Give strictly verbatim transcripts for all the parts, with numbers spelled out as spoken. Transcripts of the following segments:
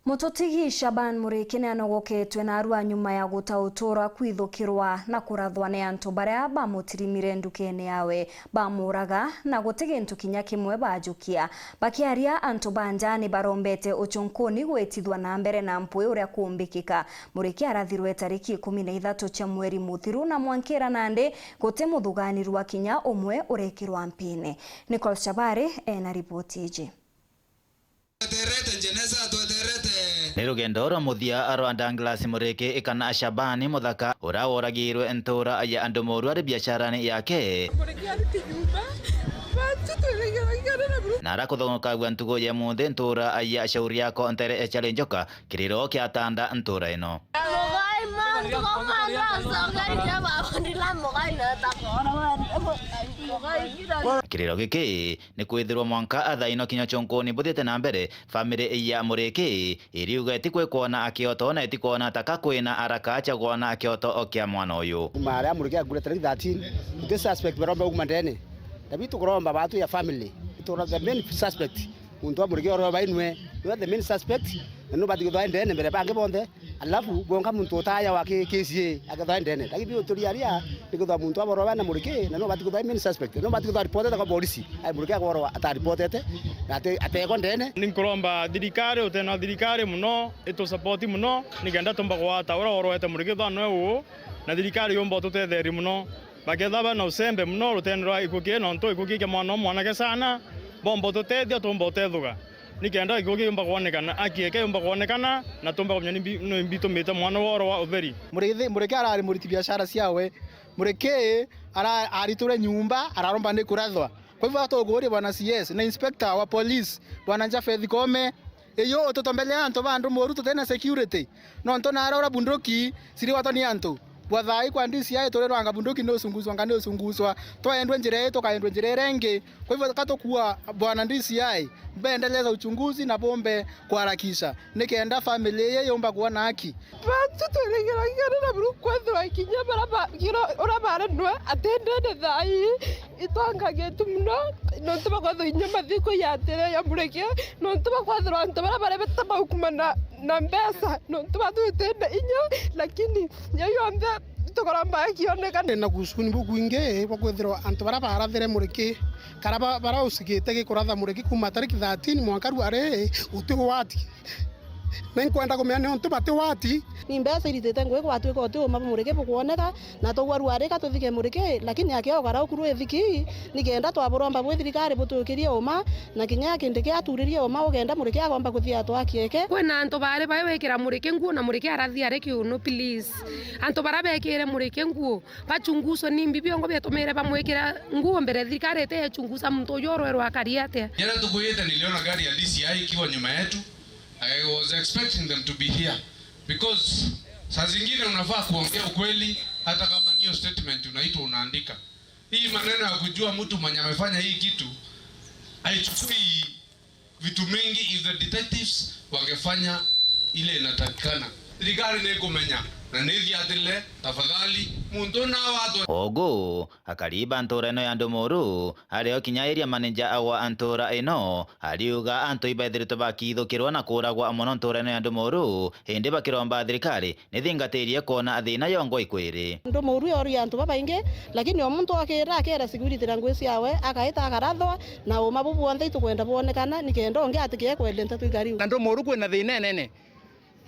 Mututigi Shaban Muriki nianogoketwe naarua nyuma ya guta utura kwithukirwa na kurathwa ni antu baria bamutirimire ndukene yawe, bamuraga na guti gintu kinya kimwe bajukia. Bakiaria, antu ba nja ni barombete ucunkuni gwitithwa na mbere na mpwi uria kuumbikika. Muriki arathirwe tariki ikumi na ithatu cia mweri muthiru na mwankira nandi guti muthuganirua kinya umwe urekirwa mpini. Nicole Chabari ena ripoti iji. Tweterete, Jeneza, tweterete. Ni rugendo rwa muthia rwa Douglas Muriki kana Shabani Muthaka, uria woragirwe ntura ya andu moru ari biasharani yake. Muriki ariti nyumba, batu tweregeragia na buru. Na arakuthongokagua ntugu ya munthi ntura ya Shauri Yako ntere echari njoka, kiriro kiatanda ntura ino. Kiriro giki ni kwithirwa mwanka thaa ino kinya cunkuni buthiite na mbere, family ya Muriki iriuga itikwikwa na kioto na itikwona ta ka kwina araka cia kwona kioto kia mwana uyu. Kuma aria Muriki akuire tariki thirteen, guti suspect baromba kuma ndene. Tabi tukuromba batu ya family. Itura the main suspect. Muntu wa Muriki oro bainwe, niwe the main suspect, na nubati kwithwa ndene mbere bangi bonthe, alafu bonka muntu utaya wa ki-, K C A akethwa ndene. Lakini bi uturia aria, ni kwithwa muntu aborwa na Muriki, na nubati kwithwa main suspect, nubati kwithwa reported kwa polisi. Ai Muriki akorwa ataripotete, na ate-, ateko ndene. Ni nkuromba thirikari, utena thirikari muno, itu support muno, nikenda tumba gwata uria worwete Muriki thwa nwe uu, na thirikari yumba ututetherie muno. Bakethwa bana usembe muno rutene rwa gikuki, nontu gikuki kia mwana o mwanake sana, bomba ututethia, tumba utethuga. Nikenda gikuki yumba kwonekana, aki eke yumba kwonekana, na tumba kumenya nimbi, nimbi tumite mwana woro wa utheri. Muriki, Muriki arari muriti biashara ciawe. Muriki ara-, ariture nyumba, araromba ni kurathwa. Kwa hivyo, tukuuria bwana C S na inspector wa police, bwana Japheth Koome, iyo ututombelea antu ba andu moru tutena security. Nontu naara uria bunduki ciri watwa ni antu. Bwa thaa ii kwa D C I turirwanga bunduki ni ucunguswa, nga ni ucunguswa. Twaendwe njira ii, tukaendwe njira iria ingi. Kwa hivyo, ka tukua bwana D C I, mbendeleza uchunguzi na bombe kuharakisha, nikenda family ii yumba kuona haki. Batu twirigiragia na buru kwethirwa kinya bara ba-, kiro-, uria bari nwe atendene thaa ii. Itwangagitu muno, nontu bakwethirwa inya mathiko yatire ya Muriki, nontu bakwethirwa antu baria bari bata baukuma na, na mbeca, nontu batwitinde inya, lakini ya yonthe tukuromba ikionekana. Ndina kusuni bukwingi bwa kwithirwa antu baria barathire Muriki, kara ba-, baria ucigite gikuratha Muriki kuma tariki thirteen mwanka riu ari uti wati. Na inkwenda kumenya niuntu bati wati. Ni mbeca iritite ngugi gwatwika uti uma bwa Muriki bukwoneka, na tugwa ruarika tuthike Muriki, lakini akio ukara ukuru ithiki, nikenda twaburomba bwi thirikari butukirie uma, na kinya kindi kia aturirie uma ugenda Muriki agomba kuthia atwa akieke. Kwina antu bari bai wikira Muriki nguo na Muriki arathi ari kiunu, please. Antu bara bekire Muriki nguo, bachunguswe nimbi biongo biatumire bamwikira nguo mbere thirikari ite yachungusa muntu uyu urwerwa akari atia. Jana tukuite, niliona gari ya D C I ikiwa nyuma yetu. I was expecting them to be here because saa zingine unafaa kuongea ukweli hata kama niyo statement unaitwa unaandika. Hii maneno ya kujua mtu mwenye amefanya hii kitu haichukui vitu mingi if the detectives wangefanya ile inatakikana. Thirikari ni ikumenya na ni ithiatire, tafadhali, muntu na watu. Ogu, akari ba ntura ino ya Ndumuru, ario kinya area manager wa ntura ino, ariuga antu ibaithiritwe bakithukirwa na kuragwa mono ntura ino ya Ndumuru, indi bakiromba thirikari nithingatirie kwona thina yongwa ikwiri. Ndumuru yoria antu babaingi, lakini o muntu okira akera security na ngui ciawe, akaita akarathwa, na uma bu bwonthe itukwenda bwonekana, nikenda ungi atikie kwendia nteto ikariu. Na Ndumuru kwina thina inene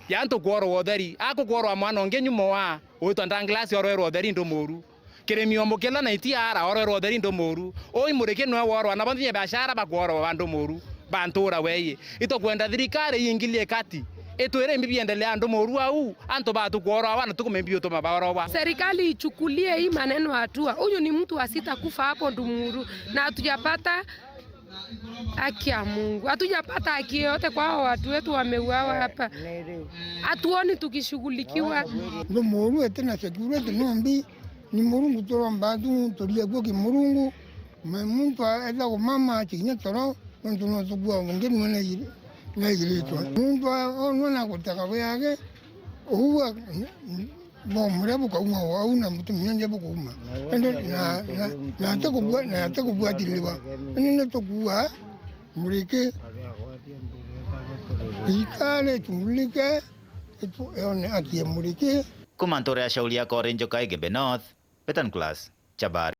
ya antu kworwa utheri. Akukworwa mwana ungi nyuma wa witwa Douglas orwerwa utheri Ndumuru. Kirimi o mukila na itiara orwerwa utheri Ndumuru. Ui Muriki nwe worwa, na bonthe biashara bakworwa ba Ndumuru, ba ntura wei. Itukwenda thirikari iingilie kati, itwire imbi biendelea Ndumuru au, antu batu kworwa awa na tukume imbi utuma baorwa. Serikali ichukulie hii maneno hatua. Huyu ni mtu wa sita kufa hapo Ndumuru na hatujapata haki ya Mungu. Hatujapata haki yoyote kwa hao watu wetu wameuawa hapa. Hatuoni tukishughulikiwa. Ndumuru ete na security nombi, ni Murungu turomba tu turie guo ki Murungu. Ma-, muntu ethagwo mama kinya toro, nontu no tugua ungi nwe na iri-, na igiritwa. Muntu a-, onwe na gutega bwage, uu a-, bomure bukauma o au na mutumia nje bukauma. Indi na, na, na ate kubua-, na ate kubuatiliwa. Indi ni tukua Muriki. Thirikari itumulike, itu-, yone haki ya Muriki. Kuma ntuura ya Shauri ya Kori Njoka Igembe North, Betan Class, Chabari.